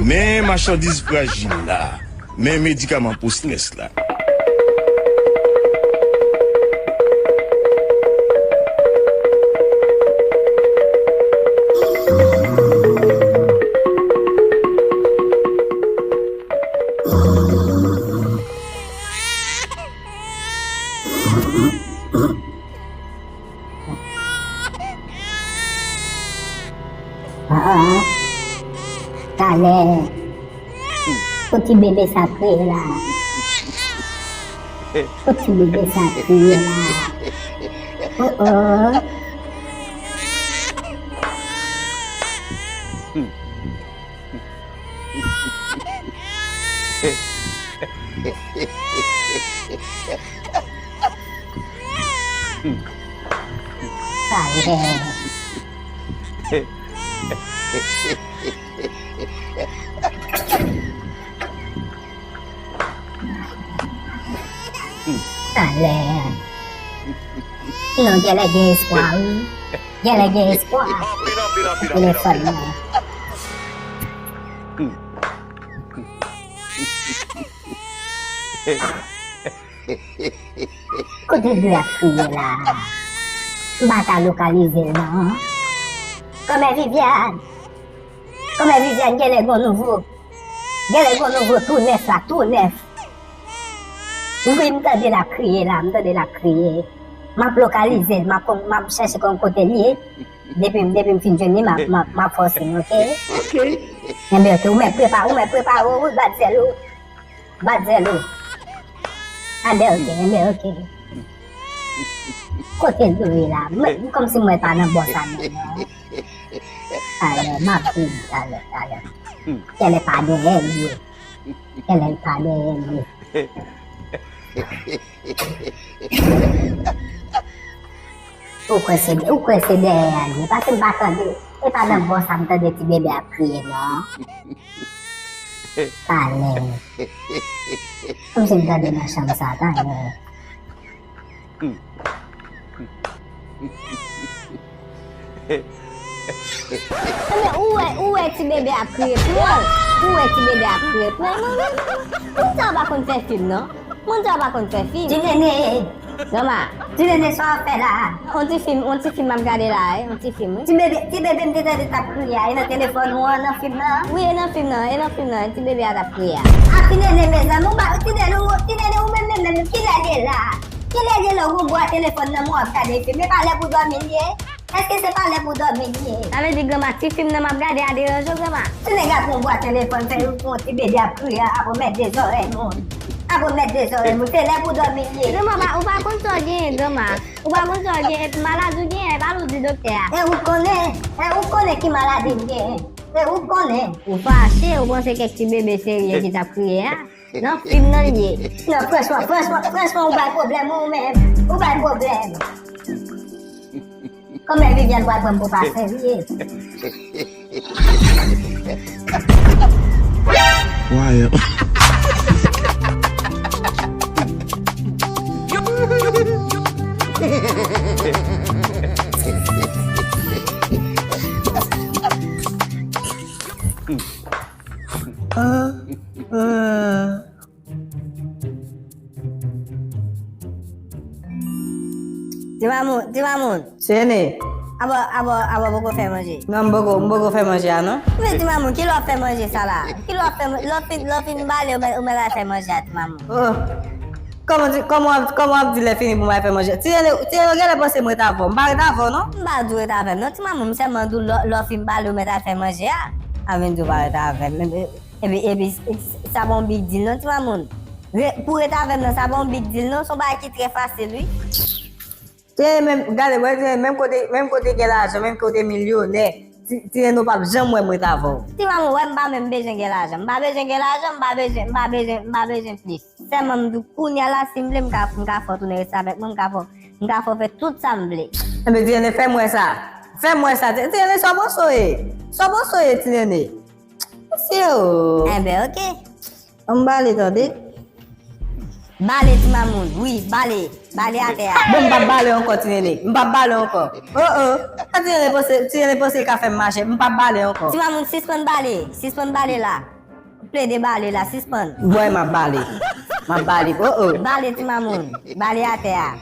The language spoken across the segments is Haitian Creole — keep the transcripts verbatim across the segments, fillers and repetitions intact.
Men machandiz frajil la. Men medikaman pou strès la. Ah, ah. Talè. Pou ti bebe sa kriye la. Pou ti bebe sa kriye la. Oh, oh. Talè. Talè. Non, genlè gen espwa, wi. Genlè gen espwa. Telefòn nan. Kote l dwe ap kriye la? M pa ka lokalize l non. Kòmè Viviane? Kòmè Viviane, genlè gon nouvo. Genlè gon nouvo tou nèf la, tou nèf. Wi, m tande l ap kriye la, m tande l ap kriye. M ap lokalize l, m ap, m ap chèche konn kote l ye. Depi, depi m fin jwenn li, m ap, m ap, m ap fè w siy, oke? Oke. Enben, oke, ou mèt prepare, ou mèt prepare w, wi, bat zèl ou. Bat zèl ou. Enben, oke, enben, oke. Kote l dwe la? Mwen, kòmsi mwen pa nan bò sa menm non. Talè, m ap vini, talè, talè. Genlè pa dèyè l ye. Genlè pa dèyè l ye. Ou kwè se, ou kwè se dèyè a l ye? Paske m pa tande. E pa nan bò sa m tande ti bebe ap kriye non. Talè. Kòmsi m tande nan chanm sa, talè. Ebyen, ou wè, ou wè ti bebe ap kriye, pran l. Ou wè ti bebe ap kriye, pran l. Moun sa pa konn fè fim non. Moun sa pa konn fè fim. Ti nene. Granma. Ti nene, sa w ap fè la? On ti fim, on ti fim m ap gade la, wi, on ti fim, wi. Ti bebe, ti bebe m te tande t ap kriye a, e nan telefòn ou an, nan fim nan? Wi, e nan fim nan, e nan fim nan, ti bebe a t ap kriye a. A, ti nene, mezanmi, ou ba, ti nene, ou, ti nene, ou menm, menm, menm, kilè l ye la? Kilè l ye lè w gon bwa telefòn nan men w ap gade fim? E pa lè pou dòmi l ye? Èske se pa lè pou dòmi l ye? Sa vle di, granma, ti fim nan m ap gade a deranje w, granma? Ti nèg ap yon bwa telefòn, fè yon ti bebe ap kriye, ap remèt de zòrèy moun. Ap remèt de zòrèy moun. Se lè pou dòmi l ye. Granma, pa, ou pa konn sa w genyen, granma. Ou pa konn sa w genyen, epi maladi w genyen, e pa l ou di doktè a. E ou konnen, e ou konnen ki maladi m genyen. E ou konnen. Ou fache, ou panse kèk ti bebe serye ki t ap kriye a? Nan fim nan l ye. Non, franchman, franchman, franchman, ou bay pwoblèm, ou menm. Ou bay pwoblèm. Kòmè Viviane pral pran m pou pa serye. Why? Ah, ah. Ti Mamoun, Ti Mamoun. Sene. Abò, abò, abò poko fè manje. Non, m poko, m poko fè manje a non. Men Ti Mamoun, kilè w ap fè manje sa la? Kilè w ap fè man-, lè w fin, lè w fin bale, ou mèt, ou mèt al fè manje a, Ti Mamoun. Oh. Kòman di, kòman w ap, kòman w ap di lè fini pou m al fè manje? Ti Rene, Ti Rene, ou genlè panse mwen ret avè w. M pa ret avè w non. M pa di w ret avè m non, Ti Mamoun, m sèlman di w lè, lè w fin bale, ou mèt al fè manje a. A vin di w pa ret avè m. Epi, epi, sa pa yon big deal non, Ti Mamoun. Re-, pou ret avè m nan, sa pa yon big deal non, se yon bagay ki trè fasil, wi. Ti Rene menm, gade, wè, Ti Rene menm kote, menm kote gen lajan, menm kote milyonè, Ti, Ti Rene ou p ap janm wè m ret avè w. Ti Mamoun, wè m pa menm bezwen gen lajan. M pa bezwen gen lajan, m pa bezwen, m pa bezwen, m pa bezwen plis. Sèlman m di w kounye a la, si m vle, m ka, m ka fè w tounen restavèk mwen, m ka fè w, m ka fè w fè tout sa m vle. Enben, Ti Rene, fè m wè sa. Fè m wè sa. Ti, Ti Rene, sa w panse w ye? Sa w panse w ye, Ti Rene? Mesye o. Enben, oke. An m bale, tande. Bale, Ti Mamoun. Wi, bale. Bale atè a. Bon, m p ap bale ankò, Ti Nene. M p ap bale ankò. Oh, oh. Sa Ti Nene panse, Ti Nene panse l ka fè m mache. M p ap bale ankò. Ti Mamoun, sispann bale. Sispann bale la. Plede bale la, sispann. Bwè, m ap bale. M ap bale. Oh, oh. Bale, ti mamoun. Bale atè a.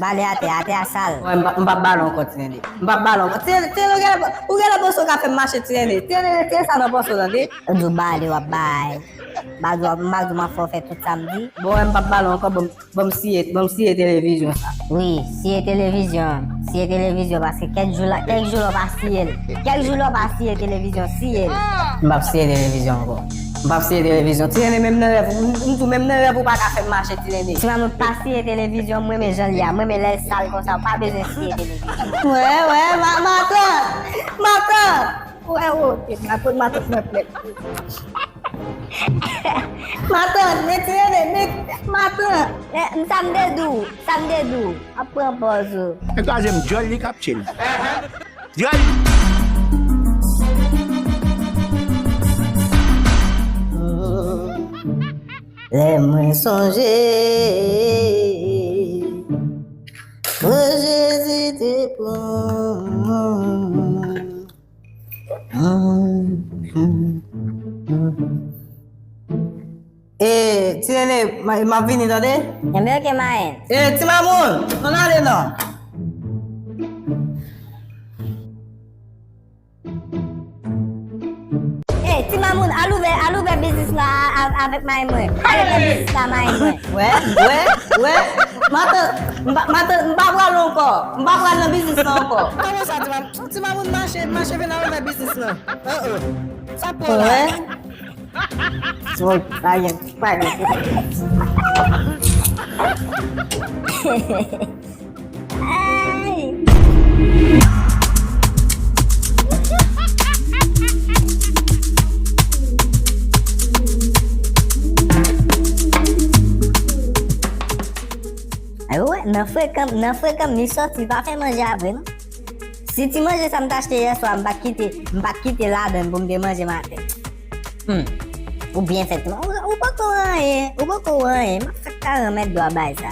Bale atè a, atè a sal. Bwè, m p ap, m p ap bale ankò, Ti Nene. M p ap bale ankò. Ti Nene, Ti Nene, ou genlè, ou genlè panse w ka fè m mache, Ti Nene. Ti Nene, retire sa nan panse w, tande. Ou di w bale, w ap bay. M pa di w, m pa di w m ap fè w fè tout sa m di. Bwè, m p ap bale ankò, bon. Ban m siye, ban m siye televizyon sa. Wi, siye televizyon an. Siye televizyon, paske kèk jou la, kèk jou la w pa siye l. Kèk jou la w pa siye televizyon, siye l. M p ap siye televizyon ankò. M p ap siye televizyon. Ti Nene, menm nan rèv, m, m di w, menm nan rèv ou pa ka fè m mache, Ti Nene. Ti mamoun, pa siye televizyon, m renmen jan l ye a. M renmen lè l sal konsa, ou pa bezwen siye televizyon. Wè, wè, ma, matant! Matant! Wè, wote, matant, matant mwen plèt. Matant, retire men, men, matant. Eh, m sa m te di w, sa m te di w. Ap pran pòz ou. Nèg la jem dyòl li k ap tchil. Dyòl. Lè mwen sonje, o Jezi te pran. E, Ti Nene, m a, m ap vini, tande? Enben, oke, Mayen. E, ti mamoun, ann ale non. E, ti mamoun, al ouvè, al ouvè biznis la a, a, avèk Mayen mwen. Al ouvè biznis la, Mayen mwen. Wè, wè, wè. Matant, m pa, matant, m pa pral ankò. M pa pral nan biznis la ankò. Kòman sa, ti mamoun? Ti mamoun mache, mache vin al ouvè biznis la. Oh, oh. Sa pran la. Wè. Smoke, pa gen, pa gen. Ay. Ay, wè, nan frekan, nan frekan, mi sòti, pa fè manje apre, non? Si ti manje sa m t achte yè swa, m pa t kite, m pa t kite ladann pou m te manje maten. Hmm. Ou byen fèt, ou, ou poko anyen, ou poko anyen. M ap fèk ka renmèt dwa bay sa.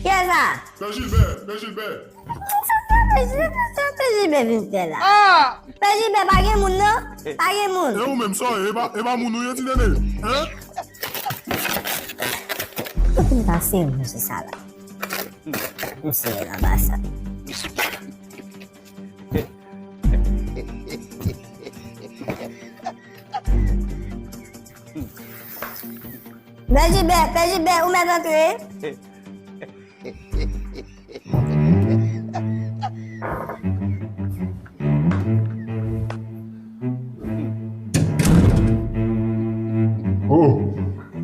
Kiyès sa? Pè Jilbè, Pè Jilbè. Sa Pè Jilbè vin fè la? Ah! Pè Jilbè, pa gen moun, non? Pa gen moun. E ou menm, sa w ye? E pa, e pa moun ou ye, Ti Nene? Hein? Kote m pase, mwen, se sa la. Misye anba sa. Pè Jilbè, Pè Jilbè, ou mèt antre. Oh,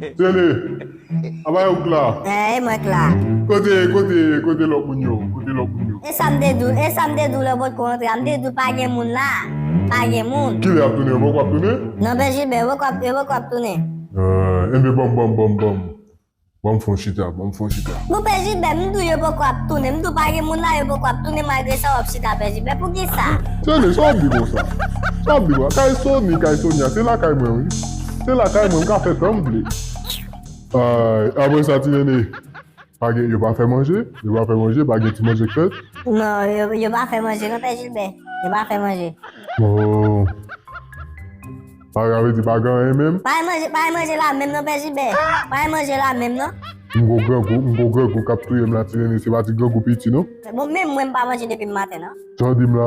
Ti Nene, anba yo k la. Eh, e mwen k la. Kote, kote, kote lòt moun yo? Kote lòt moun yo? E sa m te di w, e sa m te di w lè w potko antre a, m te di w pa gen moun la. Pa gen moun. Kilè y ap tounen? Yo poko ap tounen? Non, Pè Jilbè, yo poko ap, yo poko ap tounen. Eh, enben, ban m, ban m, ban m, ban m. Ban m fè yon chita, ban m fè yon chita. Bon, Pè Jilbè, m di w yo poko ap tounen. M di w pa gen moun la, yo poko ap tounen malgre sa w ap chita, Pè Jilbè. Poukisa? Ti Nene, sa w ap di konsa? Sa w ap di konsa? Kay Sony, kay Sonya, se lakay mwen, wi. Se lakay mwen, m ka fè tan m vle. Ay, apre sa, Ti Nene, pa gen, yo pa fè manje, yo pa fè manje, pa gen ti manje k fèt. Non, yo, yo pa fè manje, non, Pè Jilbè. Yo pa fè manje. Oh. Sa vle di pa gen anyen menm? Pa gen manje, pa gen manje la menm non, Pè Jilbè. Pa gen manje la menm non. M gon grangou, m gon grangou k ap touye m la, Ti Nene, se pa ti grangou piti non. Bon, menm mwen m pa manje depi maten non. Sa w di m la?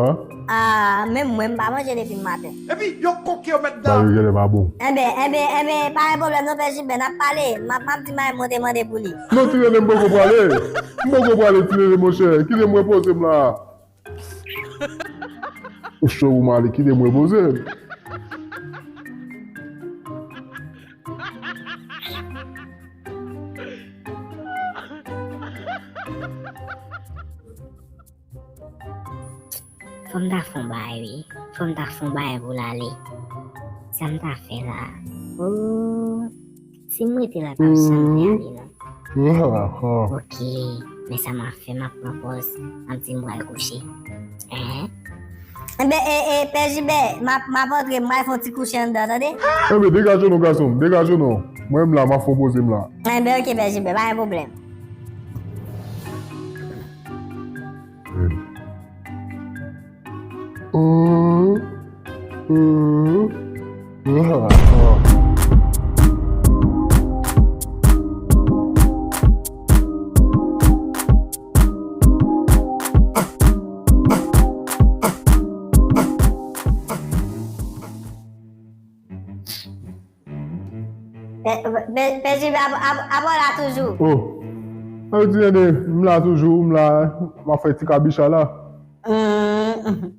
Ah, menm mwen m pa manje depi maten. Epi, yon koke yo mèt dan. Bagay yo genlè pa bon. Enben, enben, enben, pa gen pwoblèm non, Pè Jilbè, n ap pale. M ap, m ap di Mayen mwen te mande pou li. Non, Ti Nene, m poko prale. M poko prale, Ti Nene, monchè. Kite m repoze m la. Ou cho pou m ale, kite m repoze m. Fò m ta fè yon bagay, wi. Fò m ta fè yon bagay pou l ale. Sa m ta fè la? Oh. Si m rete la, l pap janm vle ale non. Oke, men sa m ap fè, m ap pran pòz, m ap di m pral kouche. Enhen. Enben, e, e, Pè Jilbè, m ap, m ap antre, m pral fè yon ti kouche anndan, tande? Enben, degaje w non, gason m, degaje w non. Mwen menm la, m ap fè yon poze m la. Enben, oke, Pè Jilbè, pa gen pwoblèm. Oh. Mhm. Ah, ah. Pè, pè, pè Jilbè, ap, ap, ap la toujou. Oh. Sa vle di, tande, m la toujou, m la, m ap fè ti kabicha la. Mm.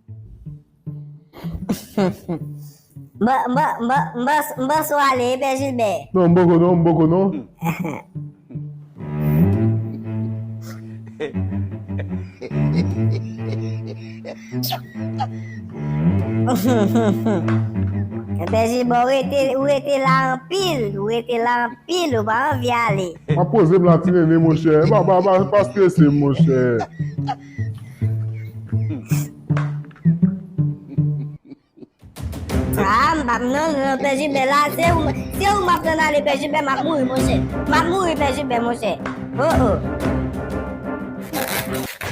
M pa, m pa, m pa, m pa, m pa sou ale, pè Jilbè. Non, m poko non, m poko non. Pè Jilbè, ou rete, ou rete la anpil, ou rete la anpil, ou pa anvi ale. M ap poze m la, ti nene, monchè. Pa, pa, pa, pa strese m, monchè. Ah, m p ap, non, non, pè Jilbè la, se ou, se ou m ap tann ale, pè Jilbè, m ap mouri, monchè. M ap mouri, pè Jilbè, monchè. Oh, oh.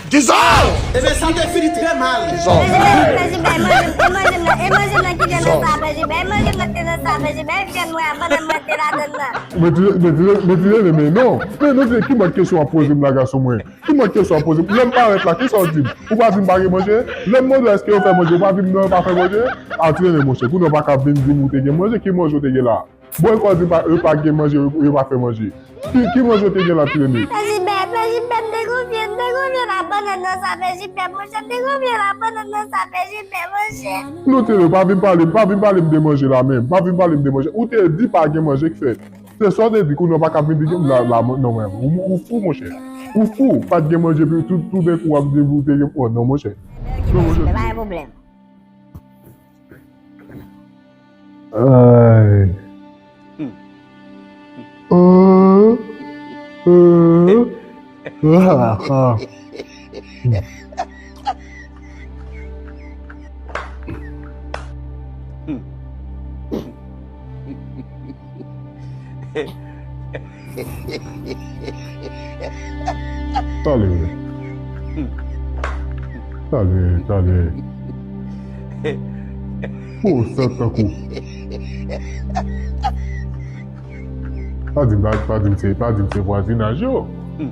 Giselle! Ebyen, sa te fini trè mal. Pè Jilbè, pè Jilbè, e manje m, e manje m nan, e manje m nan ki te nan sa, pè Jilbè, e manje m nan ki te nan sa, pè Jilbè, e vyann mwen an, pandan m te ladann nan. Men ti, men ti, men ti, men non. Men non, ki mòd kesyon w ap poze m la, gason mwen? Ki mòd kesyon w ap poze m? Lè m parèt la, kisa w di m? Ou pa di m pa gen manje? Lè m mande w èske yo fè manje, ou pa di m non, yo pa fè manje? A, ti nene, monchè, kounye a w pa ka vin di m ou te gen manje, ki manje w te gen la? Bon, e kò w di m pa, yo pa gen manje, yo, yo pa fè manje. Ki, ki manje w te gen la, ti nene? Pè Jilbè, pè Jilbè, m te konfye, m te konfye nan bannann nan sa, pè Jilbè, monchè, m te konfye nan bannann nan sa, pè Jilbè, monchè. Non, ti nene, pa vin pale, pa vin pale m de manje la menm, pa vin pale m de manje. Ou te di pa gen manje k fèt. Se sa w te di, kounye a w pa ka vin di m la, la, non, men, ou, ou fou, monchè. Ou fou, pa t gen manje, pi tou, toudenkou w ap di m ou te gen, oh, non, monchè. Non, monchè. Pa gen pwoblèm. Ay. Euh, euh, ah, ah. Talè. Talè, talè. Oh, sa tankou. Pa di m, pa, pa di m se, pa di m se vwazinaj yo.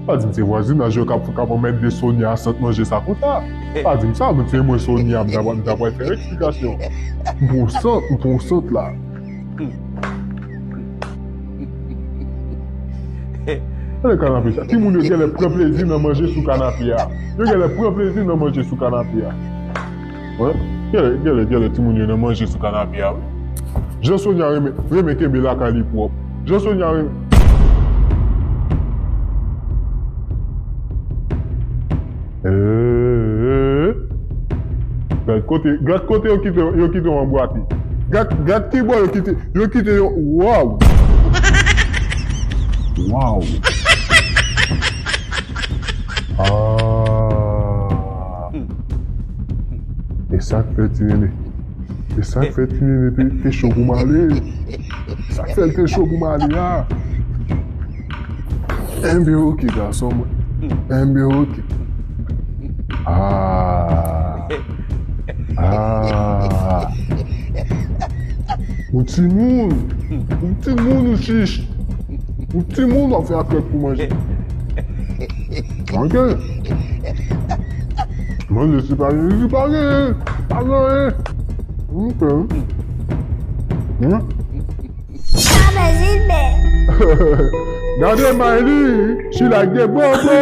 Pa di m se vwazinaj yo k ap, k ap anmède Sonia ak sant manje sa konsa. Pa di m sa, men se mwen Sonia, m ta pral, m ta pral fè eksplikasyon. M pran sant, m pran sant la. Gade kanape sa. Timoun yo genlè pran plezi nan manje sou kanape a. Yo genlè pran plezi nan manje sou kanape a. Wi. Genlè, genlè, genlè timoun yo nan manje sou kanape a, wi. Jan Sonia renmen, renmen kenbe lakay li pwòp. Jan Sonia renmen. Eee. Gad kote, gad kote yo kite, yo kite yo anbwate. Gad, gad kibò yo kite, yo kite yo. Waw! Waw! Ah! E sa k fè ti nene. E sa k fè ti nene te, te cho pou m ale. Sa k fè l te cho pou m ale a. Enben, oke, gason mwen. Enben, oke. Ah. Ah. Ou timoun. Ou timoun, ou chich. Ou timoun, w ap fè akrèk pou manje. Ok. Manje, se pa, se pa gen, pa gen. Ok. Hein? Sa fè Jilbè. Gade Mayli, she like the bobo.